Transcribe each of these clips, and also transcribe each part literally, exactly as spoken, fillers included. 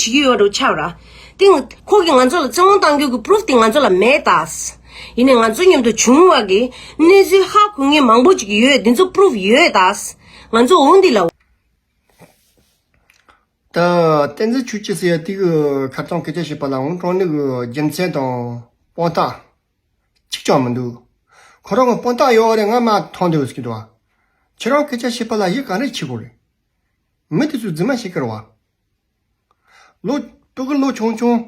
བྱེད་ཀྱི་ཡོད་འགྲོ་ཆགས་ར། དེ་ཁོ་གིས་ང་ཚོ་ལ་བཙན་དབང་གཏང་རྒྱུ་གི་པུ་རུབ་དེ་ང་ཚོ་ལ་མེད་ད། ཡིན་ནའི་ང་ཚོ་མཉམ་དུ་བྱུང་བ་གི་གནས་ཚུལ་ཧ་གོ་མཁན་མང་པོ་ཅིག་ཡོད། དེ་ཚོ་པུ་རུབ་ཡོད་ད། ང་ཚོ་འོང་འདི་ལ། ད་བསྟན་འཛིན་ཆོས་སྐྱིད་ཟེར་ཡ་དེ་གི་ཁ་རྩང་སྐད་ཆ་བཤད་པ་ལ་འོང་དྲང་གནས་གི་རྒྱུ་མཚན་དང་དཔང་རྟགས་གཅིག་ཀྱང་མི་འདུག་ཁོ་རང་གི་དཔང་རྟགས་ཡོད་རེད། ང་མ་མཐོང་འདུག་ཟེར་གྱི་འདུག་ཁྱེད་རང་སྐད་ཆ་བཤད་པ་ལ་ཡིད་ག་རེ་ཆེ་གོ་རེད། མི་དེ་ཚོས་རྫུན་མ་བཤད་ཀྱི་རེད་བ། ལོ་སྤུ་གུ་ལོ་ཆུང་ཆུང་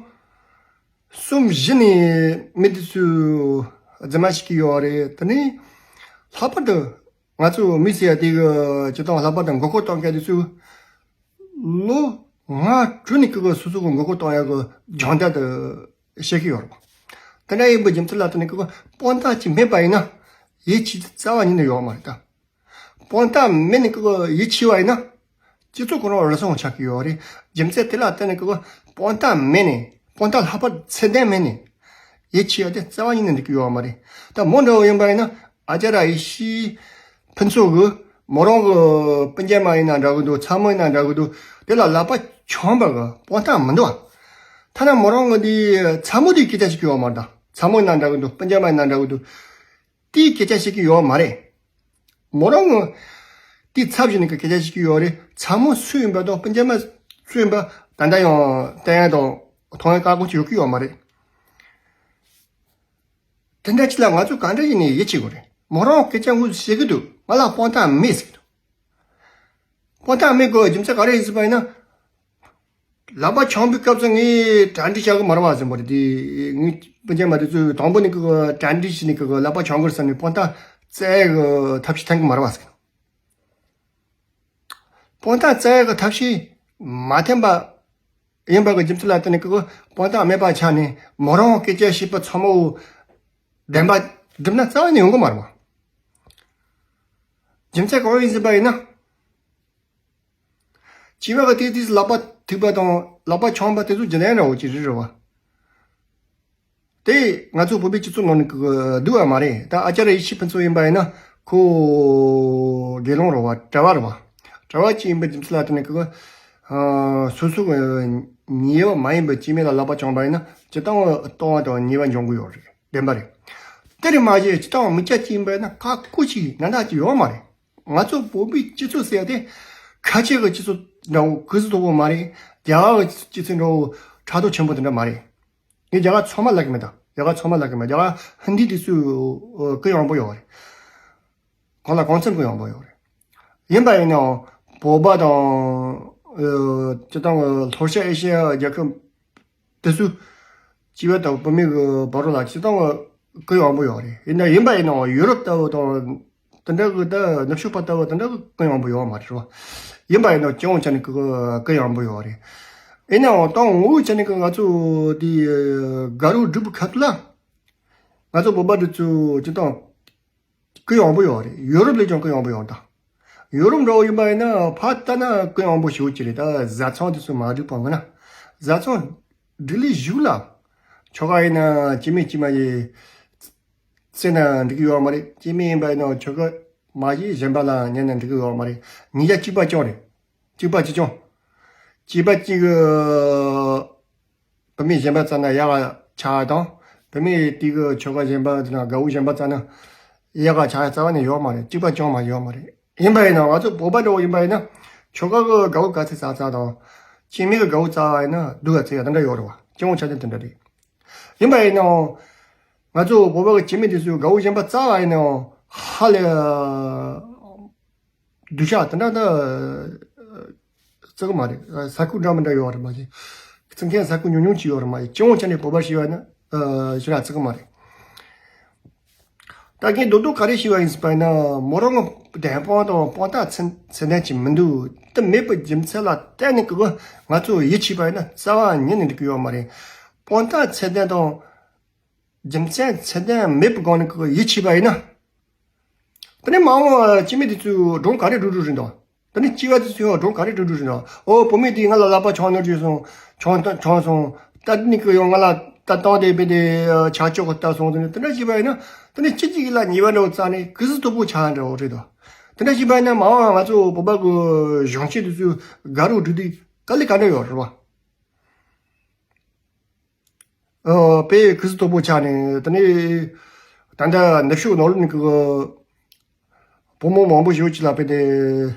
གསུམ་བཞི་ནས་མི་དེ་ཚོས་རྫུན་མ་བཤད་ཀྱི་ཡོད་རེད། དེ་ནས་ལྷག་པར་དུ་ང་ཚོ་མི་ཟེར་ཡ་དེ་གི་སྤྱི་བཏང་ལྷག་པར་དུ་མགོ་སྐོར་གཏོང་མཁན་དེ་ཚོས་ལོ་ལྔ་དྲུག་ནས་ཀི་གི་སོ་སོ་གི་མགོ་སྐོར་གཏོང་ཡ་གི་སྦྱོང་བརྡར་དུ་བཤད་ཀྱི་ཡོད་རེད། དེ་འདྲ་ཡིན་པའི་རྒྱུ་མཚན་ལ་བརྟེན་ནས་ཀི་གི་དཔང་རྟགས་ཅིག་མེད་པ་ཡིན་ན་ཡིད་ཆེས་རྩ་བ་ཉིད་ནས་ཡོད་མ་རེད་ད། དཔང་རྟགས་མེད་ནས་ཀི་གི་ཡིད་ཆེས་པ་ཡིན་ན་སྤྱི་ཚོགས་ཁོ་རང་རུལ་སུངས་ཆགས་ཀྱི་ཡོད་རེད། རྒྱུ་མཚན་དེ་ལ་བརྟེན་ནས་ཀི་གི་དཔང་རྟགས་མེད་ནས་དཔང་རྟགས་ལྷག་པར་ཚད་ལྡན་མེད་ནས་ཡིད་ཆེས་ཡ་དེ་རྩ་བ་ཉིད་ནས་འགྲིག་གི་ཡོད་མ་རེད། ད་མོ་འདྲ་བོ་ཡིན་པ་ཡིན་ན་ཨ་ཅར་ཡེ་ཤེས་ཕུན་ཚོགས་གི་མོ་རང་གི་སྤུན་ཀྱག་མ་ཡིན་ན་འདྲ་གི་འདུག་ཚ་མོ་ཡིན་ན་འདྲ་གི་འདུག་དེ་ལ་ལག་པ་འཆང་བ་གི་དཔང་རྟགས་མི་འདུག་ཐ་ན་མོ་རང་གི་འདི་ཚ་མོ་དེ་སྐད་ཆ་བཤད་ཀྱི་ཡོད་མ་རེད། ད་ཚ་མོ་ཡིན་ན་འདྲ་གི་འདུག་སྤུན་ཀྱག་མ་ཡིན་ན་འདྲ་གི་འདུག་དེའི་སྐད་ཆ་བཤད་ཀྱི་ཡོད་མ་རེད། མོ་རང་གི་དེ་ཚབ་བྱས་ནས་སྐད་ཆ་བཤད་ཀྱི་ཡོད་རེད། ཚ་མོ་སུ་ཡིན་པ་དང་སྤུན་ཀྱག་མ་སུ་ཡིན་པ་ད་ལྟ་ཡང་བསྟན་ཡ་དང་མཐོང་ཡ་བཀའ་དགོངས་ཅིག་ཡོད་ཀྱི་ཡོད་མ་རེད། དེ་འདྲ་ཅིག་ལ་ང་ཚོས་ག་འདྲ་ཡིན་ནས་ཡིད་ཆེས་དགོས་རེད། མོ་རང་སྐད་ཆ་དངོས་སུ་བཤད་ཀྱི་འདུག་ང་ལ་དཔང་རྟགས་མེད་ཟེར་གྱི་འདུག་དཔང་རྟགས་མེད་དགོས་རྒྱུ་མཚན་ག་རེ་ཡིན་ཟེར་བ་ཡིན་ན། ལག་པ་འཆང་བའི་སྐབས་སུ་ངས་གྲ་སྒྲིག་བྱ་གི་མ་རེད་བ་ཟེར་བ་རེད་དེ། ངས་སྤུན་ཀྱག་མ་དེ་ཚོས་དང་པོ་ནས་ཀྱི་གྲ་སྒྲིག་བྱས་ནས་ཀྱི་ལག་པ་འཆང་གི་རེད་ཟེར་ནས་དཔང་རྟགས་བཙལ་གི་ཐབས་ཤེས་འཐེན་གི་མ་རེད་བ་ཟེར། དཔང་རྟགས་བཙལ་གི་ཐབས་ཤེས་མ་འཐེན་པ་ཡིན་པ་གི་རྒྱུ་མཚན་ལ་བརྟེན་ནས་ཀྱི་དཔང་རྟགས་མེད་པ་ཆགས་ནས་མོ་རང་སྐད་ཆ་བཤད་པ་ཚང་མ་བདེན་པ་སྒྲུབ་ན་རྩ་བ་ནས་ཡོང་གི་མ་རེད་བ། རྒྱུ་མཚན་གང་ཡིན་ཟེར་བ་ཡིན་ན། སྐྱེས་པ་གི་དེ་དུས་ལག་པ་ཐུག་པ་དང་ལག་པ་འཆང་བ་དེ་ཚོ་རྒྱུན་ལྡན་འདྲ་བོ་ཅིག་རེད་རེད་བ། དེ་ང་ཚོ་བོད་པའི་སྤྱི་ཚོགས་ནང་ནས་ཀྱི་འདུག་བ་མ་རེད། ད་ཨ་ཅར་ཡེ་ཤེས་ཕུན་ཚོགས་ཡིན་པ་ཡིན་ན་ཁོ་དགེ་སློང་རེད་བ། གྲྭ་བ་རེད་བ། གྲྭ་བ་ཅིག་ཡིན་པའི་རྒྱུ་མཚན་ལ་བརྟེན་ནས་ཀྱི་སོ་སོ་གི་ཉེས་པ་མ་ཡིན་པའི་སྐྱེ་དམན་ལ་ལག་པ་འཆང་བ་ཡིན་ན་སྤྱིར་བཏང་ལྟུང་བ་དང་ཉེས་པ་འབྱུང་གི་ཡོད་རེད། བདེན་པ་རེད། དེ་རེད་མ་གཞི་སྤྱིར་བཏང་མི་སྐྱ་ཅིག་ཡིན་པ་ཡིན་ན་ཁ་ཁུ་ཅིག་ན་ད་ཅིག་ཡོད་མ་རེད། ང་ཚོ་བོད་པའི་སྤྱི་ཚོགས་ཟེར་ཡ་དེ་ཁ་ཆེ་གི་སྤྱི་ཚོགས་འདྲ་བོ་གུ་ཟི་མཐོ་པོ་མ་རེད། རྒྱ་གར་གི་སྤྱི་ཚོགས་འདྲ་བོ་ཕྲག་དོག་ཆེན་པོ་དེ་འདྲ་མ་རེད། ངས་རྒྱ་གར་ཚང་མ་ལབ་གི་མེད་ད། རྒྱ་གར་ཚང་མ་ལབ་གི་མེད། རྒྱ་གར་ཧིན་དི་དེ་ཚོས་ཨ་གུ་ཡངས་པོ་ཡོད་རེད། གང་ལ་གང་འཚམ་གུ་ཡངས་པོ་ཡོད་རེད། ཡིན་པ་ཡིན་ནའང་བོད་པ་དང་ཨ་སྤྱིར་བཏང་གི་ལྷོ་ཤར་ཨེ་ཤི་ཡ་རྒྱལ་ཁབ་དེ་ཚོ་སྐྱེས་པ་དང་བུད་མེད་ཀྱི་བར་ལ་སྤྱིར་བཏང་གི་གུ་ཡངས་པོ་ཡོད་རེད། ཡིན་ན་ཡིན་པ་ཡིན་ནའང་ཡུ་རོབ་ལྟ་བུ་དང་དེ་འདྲ་གི་ད་ནུབ་ཕྱོགས་པ་ལྟ་བུ་དེ་འདྲ་གི་གུ་ཡངས་པོ་ཡོད་མ་རེད་བ། ཡིན་པ་ཡིན་ནའང་སྤྱི་ཡོངས་ཆ་ནས་གུ་གུ་ཡངས་པོ་ཡོད་རེད། ཡིན་ནའང་ད་ངོ་བོའི་ཆ་ནས་གི་ང་ཚོ་དེ་དགའ་རོགས་སྒྲིག་པའི་ཁ་ཐུག་ལ་ང་ཚོ་བོད་པ་འདི་ཚོ་སྤྱིར་བཏང་གུ་ཡངས་པོ་ཡོད་རེད། ཡུ་རོབ་ལས་ཀྱང་གུ་ཡངས་པོ་ཡོད་ད། ཡུ་རོབ་འདྲ་བོ་ཡིན་པ་ཡིན་ན་ཕར་ལྟ་ན་གུ་ཡངས་པོ་ཞེ་པོ་ཅིག་རེད། ད་བཟའ་ཚང་དེ་ཚོ་མ་འགྲིག་པ་ངོ་ན། བཟའ་ཚང་སྒྲིག་ལས་གཞུག་ལ་ཁྱོ་ག་ཡིན་ན་སྐྱེ་དམན་སྐྱེས་མ་ཡིན་བརྩེས་ན་འགྲིག་གི་ཡོད་མ་རེད། སྐྱེ་དམན་ཡིན་པ་ཡིན་ན་ཁྱོ་ག་མ་གཞི་གཞན་པ་ལ་ཉན་ན་འགྲིག་གི་ཡོད་མ་རེད། ཉིས་ཀ་གཅིག་པ་རྐྱང་རེད། གཅིག་པ་གཅིག་རྐྱང་། སྐྱེས་པ་གཅིག་གི་བུད་མེད་གཞན་པ་བཙལ་ན་ཡག་ག་ཆགས་དང་། བུད་མེད་དེ་གི་ཁྱོ་ག་གཞན་པ་དང་དགའ་བོ་གཞན་པ་བཙལ་ན་ཡག་ག་ཆགས་ཡ་རྩ་བ་ནས་ཡོད་མ་རེད། གཅིག་པ་རྐྱང་མ་ཡོད་མ་རེད། ཡིན་པ་ཡིན་ན་ང་ཚོ་བོད་པ་འདྲ་བོ་ཡིན་པ་ཡིན་ན་ཁྱོ་ག་གི་དགའ་བོ་ག་ཚད་བཙལ་བཙལ་དང་། སྐྱེ་དམན་གི་དགའ་བོ་བཙལ་བ་ཡིན་ན་སྡུག་ག་ཚད་ཡ་དེ་འདྲ་ཡོད་རེད་བ། སྤྱི་ཡོངས་ཆ་ནས་དེ་འདྲ་རེད། ཡིན་པ་ཡིན་ནའང་ང་ཚོ་བོད་པ་གི་སྐྱེ་དམན་དེ་ཚོས་དགའ་བོ་གཞན་པ་བཙལ་བ་ཡིན་ནའང་ཧ་ལས་སྡུག་ཤག་དེ་འདྲ་ད་བརྩི་གི་མ་རེད། ས་ཁུག་འདྲ་མི་འདྲ་ཡོད་རེད་མ་གཞི། བརྩི་མཁན་ས་ཁུག་ཉུང་ཉུང་ཅིག་ཡོད་རེད་མ་གཞི། སྤྱི་ཡོངས་ཆ་ནས་བོད་པ་ཞིག་ཡོད་ན་ཞེ་དྲག་བརྩི་གི་མ་རེད། ད་གིན་རྡོག་རྡོག་ག་རེ་ཞུས་པ་ཡིན་ཟེར་བ་ཡིན་ན་མོ་རང་གི་བདེན་དཔང་དང་དཔང་རྟགས་ཚད་ཚད་ལྡན་ཅིག་མི་འདུག་དེ་མེད་པའི་རྒྱུ་མཚན་ལ་བརྟེན་ནས་ཀི་གི་ང་ཚོ་ཡིད་ཆེས་པ་ཡིན་ན་རྩ་བ་ཉིད་ནས་འགྲིག་གི་ཡོད་མ་རེད། དཔང་རྟགས་ཚད་ལྡན་དང་རྒྱུ་མཚན་ཚད་ལྡན་མེད་པའི་སྒང་ནས་ཀི་གི་ཡིད་ཆེས་པ་ཡིན་ན། དེ་ནས་མ་འོངས་སྐྱེ་དམན་དེ་ཚོས་སྒྲུང་ག་རེ་སྒྲུག་སྒྲུག་རེད་འདུག་དེ་ནས་སྐྱེས་པ་དེ་ཚོས་ཡང་སྒྲུང་ག་རེ་སྒྲུག་སྒྲུག་རེད་འདུག་ཨོ་བུད་མེད་དེས་ང་ལ་ལག་པ་འཆང་ནོར་བྱས་སོང་། འཆང་འཆང་སོང་། ད་དེ་ནས་ཀི་ཡང་ང་ལ་ལྟ་སྟངས་དེ་དཔེ་དེ་ཆག་ཆོག་གི་ལྟ་སོང་། དེ་ནས་དེ་འདྲ་བྱས་པ་ཡིན་ན་དེ་ནས་སྐྱེ་གཅིག་ལ་ཉེས་པ་འདྲ་བོ་བཙལ་ནས་གུ་ཟི་མཐོ་པོ་ཆགས་འདྲ་བོ་རེད་འདུག་དེ་འདྲ་བྱས་པ་ཡིན་ན་མ་འོངས་ང་ཚོ་བོད་པ་གི་གཞོན་སྐྱེས་དེ་ཚོས་དགའ་རོགས་སྒྲིག་དུས་དཀའ་ལས་ག་འདྲ་ཡོད་རེད་བ། ཨ་དཔེ་གི་སི་དོག་པོ་ཆགས་ནས། དེ་ནས་ད་ལྟ་ནུབ་ཕྱོགས་ནང་ལོགས་ནས་ཀྱི་བུ་མོ་མང་པོ་ཞིག་ཅིག་ལ་དཔེ་དེ་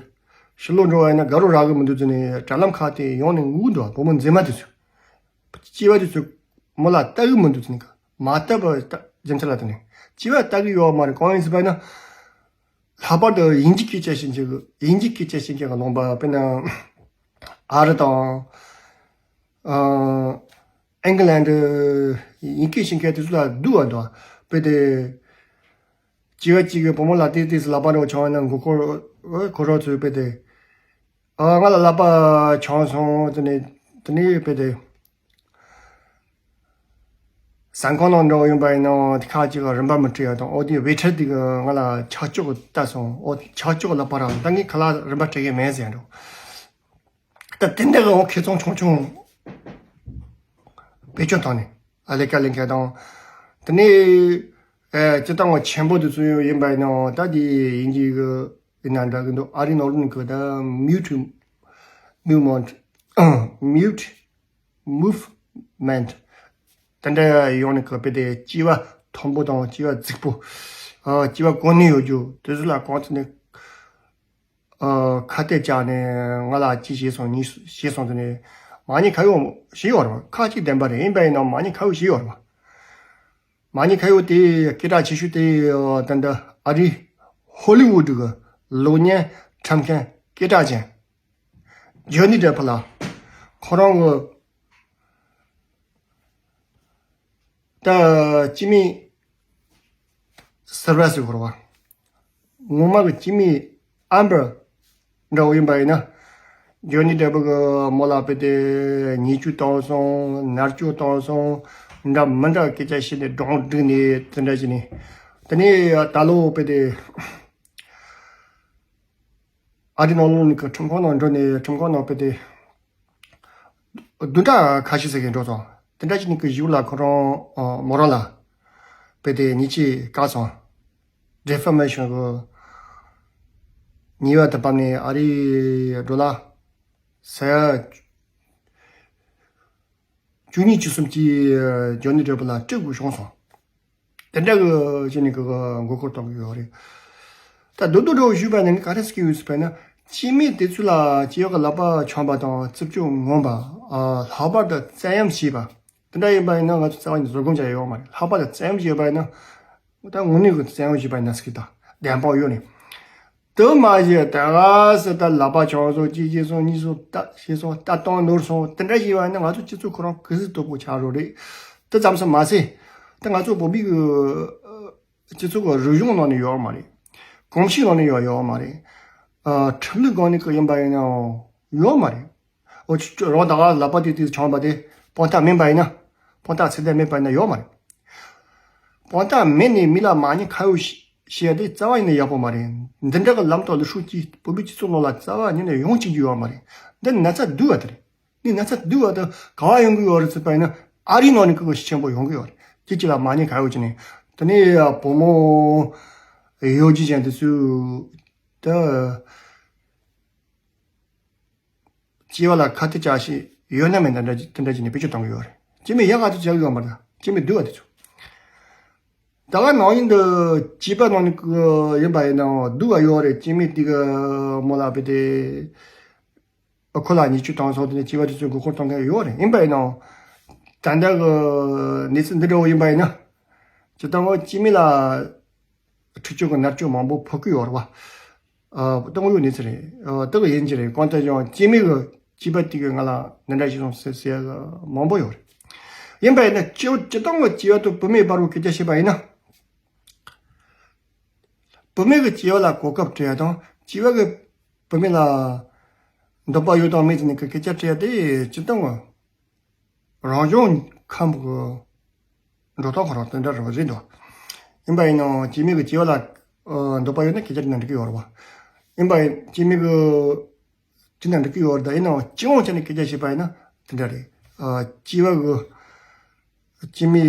ཕྱི་ལོགས་འགྲོ་བ་ཡིན་ན་དགའ་རོགས་རག་གི་མི་འདུག་ཟེར་ནས། དྲ་ལམ་ཁག་དེ་ཡོང་ནས་ངུ་འདུག་བུ་མོ་མཛེས་མ་དེ་ཚོས། སྐྱེས་པ་དེ་ཚོས་མོ་ལ་ལྟ་གི་མི་འདུག་ཟེར་ནས། མ་ལྟ་བ་ལྟ་རྒྱུ་མཚན་ལ་བརྟེན་ནས། སྐྱེས་པ་ལྟ་གི་ཡོད་མ་རེད། གང་ཡིན་ཟེར་བ་ན། ལྷག་པར་དུ་དབྱིན་ཇི་སྐད་ཆ་བཤད་མཁན་གྱི། དབྱིན་ཇི་སྐད་ཆ་བཤད་མཁན་གྱི་ལུང་པ། དཔེར་ན་ཨ་རི་དང་། ཨ། ཨིང་ལན་དུ་དབྱིན་སྐད་བཤད་མཁན་དེ་ཚོ་ལ་སྡུག་བ་འདུག་དཔེ་དེ། སྐྱེས་པ་གཅིག་གིས་བུ་མོ་ལ་ཏོག་ཙམ་ལག་པ་འདྲ་བོ་བྱུང་བ་ན། མགོ་སྐོར་ཁོ་རང་ཚོས་དཔེ་དེ། ཨ། ང་ལ་ལག་པ་བྱུང་སོང་། དེ་ནས་དེ་ནས་དཔེ་དེ། ཟ་ཁང་ནང་འགྲོ་ཡོང་པ་ཡིན་ན། དེ་ཁ་ཅིག་གིས་རིན་པ་མི་སྤྲད་ཡ་དང་། ཨོ་དེ་ཝེ་ཊར་དེ་གིས་ང་ལ་ཆག་ཆོག་ལྟ་སོང་། ཨོ་ཆག་ཆོག་ལབ་པ་རང་ད་ངས་ཁ་ལག་རིན་པ་སྤྲད་ཀྱི་མེད་ཟེར་འགྲོ། ད་དེ་འདྲ་གི་འོ་ཁེ་བཟང་ཆུང་ཆུང་བེད་སྤྱོད་བཏང་ནས་ཨ་ལས་ཀ་ལས་མཁན་དང་། དེ་ནས་ཨེ་སྤྱིར་བཏང་བ་ཆེན་པོ་དེ་ཚོ་ཡིན་པ་ཡིན་ན། ད་དེ་དབྱིན་ཇི་གི་ཡིན་ན་འདྲ་གི་འདུག་ཨ་རིའི་ནང་ལོགས་ནས་གི་ད་མིའུ་ཊི་མུ་ཝ་མེན་ཊི། མིའུ་ཊི་མུ་ཝ་མེན་ཊི། དེ་འདྲ་ཡོང་ནས་གི་དཔེ་དེ་སྐྱེས་པ་མཐོན་པོ་དང་སྐྱེས་པ་རྫིག་པོ། ཨ། སྐྱེས་པ་གོ་གནས་ཡོད་རྒྱུ་དེ་ཚོ་ལ་གང་ཚེ་ནས། ཨ། ཁ་གཏད་བཅག་ནས་ང་ལ་ཅི་བྱས་སོང་། ཉིས་བྱས་སོང་དེ་ནས། མ་ཉེས་ཁ་གཡོག་བྱས་ཡོད་རེད་པ། ཁ་ཅིག་བདེན་པ་རེད། ཡིན་པ་ཡིན་ན་མ་ཉེས་ཁ་གཡོག་བྱས་ཡོད་རེད་པ། མ་ཉེས་ཁ་གཡོག་དེ་སྐད་གྲགས་ཆེ་ཤོས་དེ་ད་ལྟ་ཨ་རིའི་ཧོ་ལི་ཝུད་གི་གློག་བརྙན་འཁྲབ་མཁན་སྐད་གྲགས་ཅན་ཇོ་ནི་ཌེབ་ལགས། ཁོ་རང་གི་ད་སྐྱེ་དམན་སིལ་ཝར་ཟེར་དགོས་རེད་པ། ངོ་མ་གི་སྐྱེ་དམན་ཨམ་བར་འདྲ་བོ་ཡིན་པ་ཡིན་ན། ཇོ་ནི་ཌེབ་གིས་མོ་ལ་དཔེ་དེ་ཉེས་སྤྱོད་བཏང་སོང་། མནར་གཅོད་བཏང་སོང་། འདྲ་མི་འདྲ་སྐད་ཆ་བཤད་ནས་སྒྲུང་བསྒྲིགས་ནས་དེ་འདྲ་བྱས་ནས། དེ་ནས་ད་ལོ་དཔེ་དེ་ཨ་རིའི་ནང་ལོགས་ནས་གི་ཁྲིམས་ཁང་ནང་འགྲོ་ནས་ཁྲིམས་ཁང་ནང་དཔེ་དེ་བདུན་ཕྲག་ཁ་ཤས་ཙམ་ཞིག་འགྲོ་སོང་། དེ་འདྲ་བྱས་ནས་གི་གཞུག་ལ་ཁོ་རང་། ཨ། མོ་རང་ལ་དཔེ་དེ་ཉེས་ཆད་བཀག་སོང་། ཌེ་ཕེ་མེ་ཤན་གི་ཉེས་པ་དེ་བབས་ནས་ཨ་རིའི་ཌོ་ལར་ས་ཡ་བཅུ་གཉིས་བཅུ་གསུམ་གྱིས་ཇོ་ནི་ཌེབ་ལ་སྤྲོད་དགོས་བྱུང་སོང་། དེ་འདྲ་གི་བྱས་ནས་གི་མགོ་སྐོར་གཏོང་གི་ཡོད་རེད། ད་རྡོག་རྡོག་འདྲ་བོ་ཞུས་པ་ནི་ག་རེ་ཟེར་གྱི་ཡོད་ཟེར་བ་ན། སྐྱེ་དམན་དེ་ཚོ་ལ་སྐྱེས་པ་གི་ལག་པ་འཆང་བ་དང་། རྩུབ་སྤྱོད་ངན་པ། ཨ། ལྷག་པར་དུ་བཙན་གཡེམ་བྱས་པ། དེ་འདྲ་ཡིན་པ་ཡིན་ན་ང་ཚོ་རྩ་བ་ནས་བཟོད་སྒོམ་བྱ་ཡ་ཡོད་མ་རེད། ལྷག་པར་དུ་བཙན་གཡེམ་བྱས་པ་ཡིན་ན། ད་དངོས་གནས་ཀྱི་བཙན་གཡེམ་བྱས་པ་ཡིན་ན་ཟེར་གི། ད་བདེན་དཔང་ཡོད་ནས། དེ་མ་གཞི་ད་ག་སེ་ད་ལག་པ་འཆང་སོང་། གཅིག་བྱས་སོང་། གཉིས་སོང་། ལྟ་བྱས་སོང་། ལྟ་སྟངས་ནོར་སོང་། དེ་འདྲ་བྱས་པ་ཡིན་ན་ང་ཚོ་སྤྱི་ཚོགས་ཁོ་རང་གི་སི་དོག་པོ་ཆགས་རོགས་རེད། དེ་ཙམ་ཟེར་མ་ཟད། ད་ང་ཚོ་བོད་མི་གི་སྤྱི་ཚོགས་ཀྱི་རིག་གཞུང་ནང་ནས་ཡོད་མ་རེད། གོམས་གཤིས་ནང་ནས་ཡོད་ཡོད་མ་རེད། ཨ། ཁྲིམས་ལུགས་སྒང་ནས་ཀྱི་ཡིན་པ་ཡིན་ནའང་ཡོད་མ་རེད། འོ་ཅི་རང་ད་ག་ལག་པ་དེ་དེ་འཆང་བ་དེ་དཔང་རྟགས་མེད་པ་ཡིན་ན། དཔང་རྟགས་ཚད་ལྡན་མེད་པ་ཡིན་ན་ཡོད་མ་རེད། དཔང་རྟགས་མེད་ནས་མི་ལ་མ་ཉེས་ཁ་གཡོག་བྱས་ཏེ་རྩ་བ་ཉིད་ནས་ཡག་པོ་མ་རེད། འདི་འདྲ་གི་ལམ་དང་ལུགས་སྲོལ་གྱིས་བོད་པའི་སྤྱི་ཚོགས་ནང་ལ་རྩ་བ་ཉིད་ནས་ཡོང་བཅུག་རྒྱུ་ཡོད་མ་རེད། འདི་ན་ཚ་སྡུག་པ་དེ་རེད། ནི་ན་ཚ་སྡུག་པ་དེ་ག་བ་ཡོང་གི་ཡོད་རེད་ཟེར་བ་ཡིན་ན། ཨ་རིའི་ནང་ནས་ཁོ་གི་ཤུགས་ཆེན་པོ་ཡོང་གི་ཡོད་རེད། ཁྱེད་ཀྱི་ལ་མ་ཉེས་ཁ་གཡོག་བྱས་ནས། དེ་ནས་བུ་མོ་གཡོ་སྒྱུ་ཅན་དེ་ཚོས་ད། སྐྱེས་པ་ལ་ཁ་གཏད་བཅག་བྱས་ཡོད་ན་མེད་ན་འདྲ་དེ་འདྲ་བྱས་ནས་བེད་སྤྱོད་གཏོང་གི་ཡོད་རེད། སྐྱེ་དམན་ཡག་ག་ཚོད་བྱ་གི་ཡོད་མ་རེད། སྐྱེ་དམན་སྡུག་པ་དེ་ཚོ། ད་ག་ནང་བཞིན་དུ་སྐྱེས་པ་ནང་ནས་ཀྱི་ཡིན་པ་ཡིན་ནའང་སྡུག་པ་ཡོད་རེད། སྐྱེ་དམན་དེ་གིས་མོ་ལ་དཔེ་དེ་ཁོ་ལ་ཉེས་སྤྱོད་བཏང་སོང་། དེ་ནས་སྐྱེས་པ་དེ་ཚོས་མགོ་སྐོར་གཏོང་མཁན་ཡོད་རེད། ཡིན་པ་ཡིན་ནའང་ད་ལྟ་གི་གནས་ཚུལ་འདི་འདྲ་བོ་ཡིན་པ་ཡིན་ན། སྤྱིར་བཏང་བ་སྐྱེ་དམན་ལ་འཁྲིག་སྤྱོད་ཀྱི་མནར་གཅོད་མང་པོ་ཕོག་གི་ཡོད་རེད་པ། ཨ། སྟོང་ཡོད་གནས་ཚུལ་རེད། ཨ། དེ་གི་ཡིན་གྱི་རེད། གང་ལྟར་ཀྱང་སྐྱེ་དམན་གྱིས་སྐྱེས་པ་དེ་གིས་ང་ལ་འདི་འདྲ་ཞིག་སོང་ཟེར་ཟེར་ཡ་མང་པོ་ཡོད་རེད། ཡིན་པ་ཡིན་ན་སྤྱི་སྤྱིར་བཏང་གི་སྐྱེས་པ་དང་བུད་མེད་བར་དུ་སྐད་ཆ་བཤད་པ་ཡིན་ན། བུད་མེད་ཀྱིས་སྐྱེས་པ་ལ་གོ་སྐབས་སྤྲད་ཡ་དང་། སྐྱེས་པ་གིས་བུད་མེད་ལ་འདོད་པ་ཡོད་དང་མེད་ཟེར་ནས་ཀྱི་སྐད་ཆ་དྲི་ཡ་དེ་སྤྱིར་བཏང་གི་རང་བྱུང་ཁམས་ཀྱི་འགྲོ་སྟངས་ཁོ་རང་དེ་འདྲ་རེད་འདུག་ཡིན་པ་ཡིན་ནའང་སྐྱེ་དམན་གྱིས་སྐྱེ་བ་ལ་ཨ་འདོད་པ་ཡོད་ན་སྐད་ཆ་དྲིས་ན་འགྲིག་གི་ཡོད་རེད་པ། ཡིན་པ་ཡིན་སྐྱེ་དམན་གྱིས་དྲིས་ན་འགྲིག་གི་ཡོད་རེད། ད་ཡིན་ནའང་སྤྱི་ཡོངས་བྱས་ནས་སྐད་ཆ་བཤད་པ་ཡིན་ན་དེ་འདྲ་རེད། ཨ་སྐྱེ་བ་གི་སྐྱེ་དམན་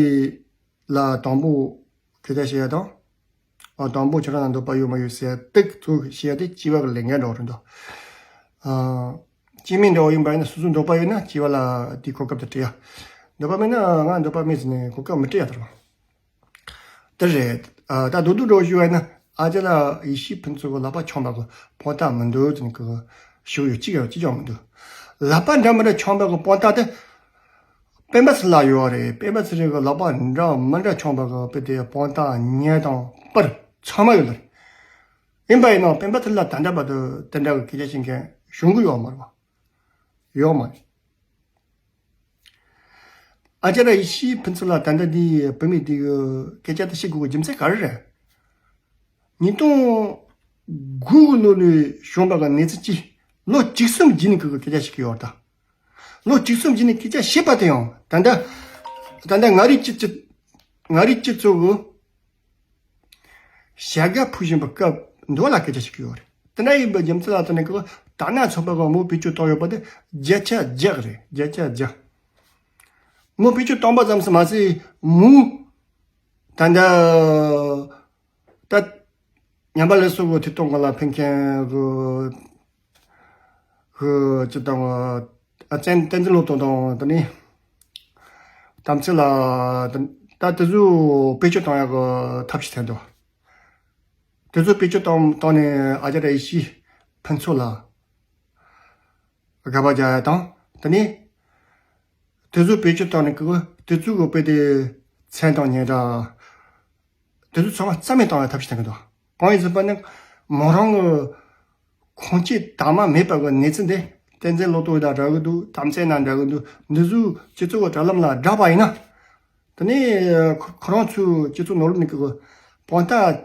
ལ་དང་པོ་སྐད་ཆ་བཤད་ཡ་དང་། ཨ་དང་པོ་ཁྱོད་རང་ལ་འདོད་པ་ཡོད་མ་ཡོད་ཟེར་ཡ་ཏིག་ཙམ་བཤད་ཡ་དེ་སྐྱེ་བ་གི་ལས་འགན་འདྲ་བོ་རེད་འདུག་ཨ་སྐྱེ་དམན་འདྲ་བོ་ཡིན་པ་ཡིན་ན་སོ་སོ་འདོད་པ་ཡོད་ན་སྐྱེ་བ་ལ་དེའི་གོ་སྐབས་དེ་སྤྲད་ཡ། འདོད་པ་མེད་ན་ང་འདོད་པ་མེད་ཟེར་ནས་གོ་སྐབས་མི་སྤྲད་ཡ་དེ་རེད་བ། དེ་རེད། ཨ། ད་རྡོག་རྡོག་འདྲ་བོ་ཞུ་བ་ཡིན་ན། ཨ་ཅེ་ལགས་ཡེ་ཤེས་ཕུན་ཚོགས་ཀྱི་ལག་པ་འཆང་བ་གི་དཔང་རྟགས་མི་འདུག་ཟེར་ནས་གི་ཞུ་ཡོད། གཅིག་ཡང་གཅིག་ཀྱང་མི་འདུག་ལག་པ་འདྲ་མི་འདྲ་འཆང་བ་གི་དཔང་རྟགས་དེ་སྤེན་པ་ཚེ་ལགས་ཡོད་རེད། སྤེན་པ་ཚེ་རིང་གི་ལག་པ་འདྲ་མི་འདྲ་འཆང་བ་གི་དཔེ་དེ་དཔང་རྟགས་ཉག་དང་པར་ཚང་མ་ཡོད་རེད། ཡིན་པ་ཡིན་ནའང་སྤེན་པ་ཚེ་ལགས་ད་ལྟ་བར་དུ་དེ་འདྲ་གི་སྐད་ཆ་བཤད་མཁན་བྱུང་གི་ཡོད་མ་རེད་བ། ཡོད་མ་རེད། ཨ་ཅེ་ལགས་ཡེ་ཤེས་ཕུན་ཚོགས་ལགས་ད་ལྟ་འདི་བུད་མེད་འདི་གི་སྐད་ཆ་དེ་བཤད་དགོས་ཀྱི་རྒྱུ་མཚན་ག་རེ་རེད། ཉིས་སྟོང་དགུ་གི་ལོ་ནས་བྱུང་བ་གི་གནས་ཚུལ་གྱིས་ལོ་བཅུ་གསུམ་རྗེས་ནས་ཁོ་གི་སྐད་ཆ་བཤད་ཀྱི་ཡོད་རེད་ད། ལོ་བཅུ་གསུམ་རྗེས་ནས་སྐད་ཆ་བཤད་པ་དེ་ཡང་ད་ལྟ་ད་ལྟ་ང་རའི་སྤྱི་སྤྱི་ང་རའི་སྤྱི་ཚོགས་གི་བྱ་དགའ་ཕུལ་བཞིན་པའི་སྐབས་འདི་ལ་སྐད་ཆ་བཤད་ཀྱི་ཡོད་རེད། དེ་འདྲ་ཡིན་པའི་རྒྱུ་མཚན་ལ་བརྟེན་ནས་ཀྱི་དར་ནག་ཚོགས་པ་གི་མོ་བེད་སྤྱོད་བཏང་ཡོད་པ་དེ་བརྒྱ་ཆ་བརྒྱ་རེད། བརྒྱ་ཆ་བརྒྱ། མོ་བེད་སྤྱོད་བཏང་པ་ཙམ་ཞིག་མ་ཟད་མོ་ད་ལྟ་ད་ཉམས་པ་ལེགས་གསོ་གི་ཐད་གཏོང་གི་ལ་ཕན་མཁན་གི་ཧུ་ཅི་དང་ཨ་བཙན་བསྟན་འཛིན་བློ་གཏོང་དང་དེ་ནི་དམ་ཚིག་ལ་ད་དེ་ཚོ་བེད་སྤྱོད་གཏོང་ཡག་གི་ཐབས་ཤེས་བསྟན་འདུག་དེ་ཚོ་བེད་སྤྱོད་གཏོང་གཏོང་ནས་ཨ་ཅག་ར་ཡེ་ཤེས་ཕུན་ཚོགས་ལ་དགག་པ་རྒྱག་ཡ་དང་དེ་ནི་དེ་ཚོ་བེད་སྤྱོད་གཏོང་ནས་གི་དེ་ཚོ་གི་དཔེ་དེ་མཚན་དང་སྙན་གྲགས། དེ་ཚོ་ཚང་མ་རྩ་མེད་བཏང་བའི་ཐབས་ཤེས་བསྟན་གྱི་འདུག་གང་ཡིན་ཟེར་བ་ནི་མོ་རང་གི་ཁོང་ཆོས་དྭངས་མ་མེད་པ་གི་གནས་ཚུལ་འདི་བསྟན་འཛིན་བློ་གཏོང་དང་འདྲ་གི་འདུག་དམ་ཚིག་ནང་འདྲ་གི་འདུག་འདི་ཚོ་སྤྱི་ཚོགས་ཀྱི་དྲ་ལམ་ལ་བསྒྲགས་པ་ཡིན་ན། དེ་ནས་ཁོ་ཁོ་རང་ཚོའི་སྤྱི་ཚོགས་ནང་ལོགས་ནས་གི་དཔང་རྟགས་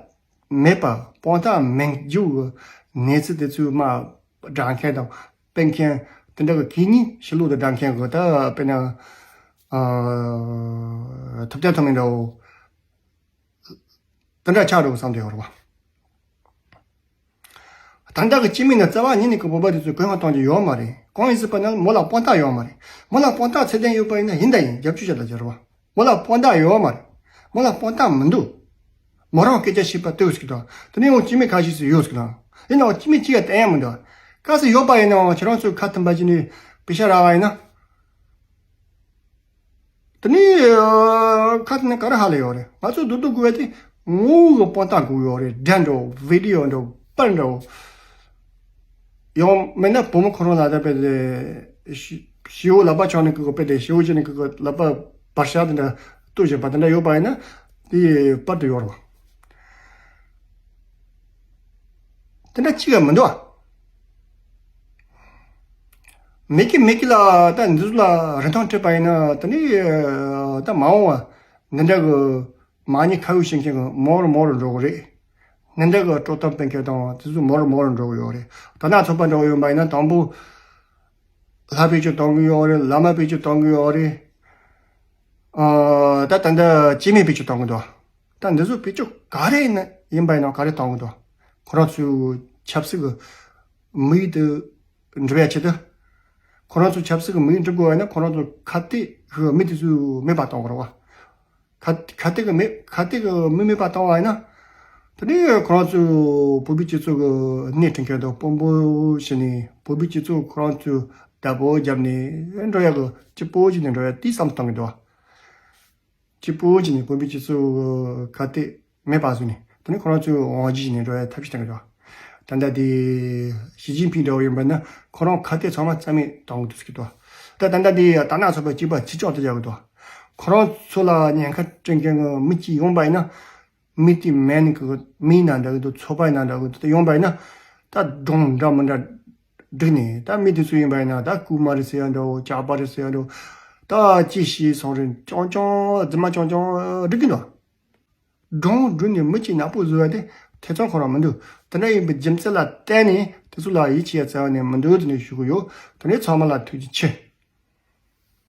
མེད་པ་དཔང་རྟགས་མེད་རྒྱུ་གི་གནས་ཚུལ་དེ་ཚོའི་མ་བསྒྲགས་མཁན་དང་སྤེལ་མཁན་དེ་འདྲ་གི་གད་སྙིགས་ཕྱི་ལོགས་དུ་བསྒྲགས་མཁན་གི་ད་དཔེར་ན་ཨ་ཐུབ་བསྟན་ཐོགས་མེད་འདྲ་བོ། དེ་འདྲ་ཆགས་འགྲོ་གི་བསམ་དུ་ཡོད་རེད་བ། ད་ལྟ་གི་སྐྱེ་དམན་ནི་རྩ་བ་ཉིད་ནས་ཀྱི་བོད་པ་དེ་ཚོས་གུ་ཡངས་གཏོང་རྒྱུ་ཡོད་མ་རེད། གང་ཡིན་ཟེར་བ་ན་མོ་ལ་དཔང་རྟགས་ཡོད་མ་རེད། མོ་ལ་དཔང་རྟགས་ཚད་ལྡན་ཡོད་པ་ཡིན་ན་ཡིན་ད་ཡིན་རྒྱབ་སྐྱོར་བྱ་ད་རྒྱུ་རེད་བ། མོ་ལ་དཔང་རྟགས་ཡོད་མ་རེད། མོ་ལ་དཔང་རྟགས་མི་འདུག་མོ་རང་སྐད་ཆ་བཤད་པ་ལྟོས་ཟིག་དང་དེ་ནས་ཡང་སྐྱེ་དམན་ཁ་ཤས་ཤིག་ཡོད་ཟིག་དང་ཡིན་ནའང་སྐྱེ་དམན་གཅིག་ཡང་བསྟན་ཡ་མི་འདུག་གལ་སྲིད་ཡོད་པ་ཡིན་ནའང་ཁྱེད་རང་ཚོས་ཁ་མཐུན་པ་བྱས་ནས་པེ་ཤ་རག་པ་ཡིན་ན། དེ་ནས་ཁ་དེ་ནས་ག་རེ་ཧ་ལས་ཡོད་རེད། ང་ཚོ་རྡོག་རྡོག་དགོས་པ་དེ་ངོ་བོ་གི་དཔང་རྟགས་དགོས་ཡོད་རེད། སྒྲ་འདྲ་བོ་བི་ཌི་ཡོ་འདྲ་བོ་པར་འདྲ་བོ་ཡང་མིན་ན་བུ་མོ་ཁོ་རང་ལ་ད་དཔེ་དེ་ཞི་ཞི་བོ་ལག་པ་འཆང་ནས་ཀི་ཀི་དཔེ་དེ་ཞི་བོ་བྱས་ནས་ཀི་ཀི་ལག་པ་བར་ཤ་དེ་འདྲ་གཏུབ་བཞག་པ་དེ་འདྲ་ཡོད་པ་ཡིན་ན་དེ་པར་དུ་ཡོད་རེད་བ། དེ་འདྲ་གཅིག་ཡང་མི་འདུག་ཨ། མི་སྐྱེ་མི་སྐྱེ་ལ་ད་འདི་ཚོ་ལ་རིན་ཐང་སྤྲད་པ་ཡིན་ན་དེ་ནི་ད་མ་འོངས་པ་འདི་འདྲ་གི་མ་ཉེས་ཁ་གཡོགས་བྱེད་མཁན་གི་མང་རུ་མང་རུ་འགྲོ་གི་རེད། འདི་འདྲ་གི་དཀྲོག་གཏམ་སྤེལ་མཁན་དང་དེ་ཚོ་མང་རུ་མང་རུ་འགྲོ་གི་ཡོད་རེད། དར་ནག་ཚོགས་པ་འདྲ་བོ་ཡོད་པ་ཡིན་ན་དང་པོ་ལྷ་བེད་སྤྱོད་གཏོང་གི་ཡོད་རེད། བླ་མ་བེད་སྤྱོད་གཏོང་གི་ཡོད་རེད། ཨ་ད་ད་ལྟ་སྐྱེ་དམན་བེད་སྤྱོད་གཏོང་གི་འདུག་ད་འདི་ཚོ་བེད་སྤྱོད་ག་རེ་ཡིན་ན་ཡིན་པ་ཡིན་ན་ག་རེ་གཏོང་གི་འདུག་ཁོ་རང་ཚོའི་ཆབ་སྲིད་ཀྱི་དམིགས་ཡུལ་དེ་འགྲུབ་ཡ་ཆེད་དུ། ཁོ་རང་ཚོའི་ཆབ་སྲིད་ཀྱི་དམིགས་ཡུལ་འགྲུབ་དགོས་པ་ཡིན་ན་ཁོ་རང་ཚོ་ཁ་གཏད་ཀྱི་མི་དེ་ཚོ་མེད་པ་གཏོང་དགོས་རེད་བ། ཁ་ཁ་གཏད་ཀྱི་མི་ཁ་གཏད་ཀྱི་མི་མེད་པ་གཏོང་བ་ཡིན་ན། དེ་ནས་ཁོ་རང་ཚོའི་བོད་པའི་སྤྱི་ཚོགས་ཀྱི་སྣེ་ཁྲིད་མཁན་དང་དཔོན་པོ་བྱས་ནས་བོད་པའི་སྤྱི་ཚོགས་ཁོ་རང་ཚོའི་བདག་པོ་བརྒྱབ་ནས་འགྲོ་ཡ་གི་སྐྱིད་པོ་བྱས་ནས་འགྲོ་ཡ་དེ་བསམ་བཏང་གི་འདུག་སྐྱིད་པོ་བྱས་ནས་བོད་པའི་སྤྱི་ཚོགས་ཁ་གཏད་མེད་པ་བཟོས་ནས་དེ་ནས་ཁོ་རང་ཚོའི་དབང་སྒྱུར་བྱས་ནས་འགྲོ་ཡ་ཐབས་ཤེས་བཏང་གི་འདུག་ད་ལྟ་དེ་ཞི་ཅིན་ཕིང་འདྲ་བོ་ཡིན་པ་ན་ཁོ་རང་ཁ་གཏད་ཚང་མ་རྩ་མེད་བཏང་གི་འདུག་ཟེར་གི་འདུག་ད་ད་ལྟ་དེ་དར་ནག་ཚོགས་པ་གཅིག་པ་གཅིག་ལྕོགས་དེ་རྒྱག་གི་འདུག་ཁོ་རང་ཚོ་ལ་ཉེན་ཁ་སྤྲད་མཁན་གྱི་མི་གཅིག་ཡོང་པ་ཡིན་ན། མི་དེ་མེད་ནི་གི་མི་ཡིན་ན་འདྲ་གི་འདུག་ཚོགས་པ་ཡིན་ན་འདྲ་གི་འདུག་དེ་ཡོང་པ་ཡིན་ན་ད་སྒྲུང་འདྲ་མི་འདྲ་བསྒྲིགས་ནས་ད་མི་དེ་ཚོ་ཡིན་པ་ཡིན་ན་ད་རྐུན་མ་རེད་ཟེར་ཡ་འདྲ་བོ་ཇག་པ་རེད་ཟེར་ཡ་འདྲ་བོ་ད་ཅི་ཞིག་སོང་རེད་རྐྱང་རྐྱང་རྫུན་མ་རྐྱང་རྐྱང་བསྒྲིགས་གི་འདུག་སྒྲུང་བསྒྲིགས་ནས་མི་གཅིག་ནག་པོ་བཟོ་བ་དེ་ཐེ་ཚོམ་ཁོ་རང་མི་འདུག་དེ་འདྲ་ཡིན་པའི་རྒྱུ་མཚན་ལ་བརྟེན་ནས་དེ་ཚོ་ལ་ཡིད་ཆེས་ཡ་རྩ་བ་ནས་མི་འདུག་དེ་འདྲ་ཞུ་གི་ཡོད། དེ་ནས་ཚང་མ་ལ་ཐུགས་རྗེ་ཆེ།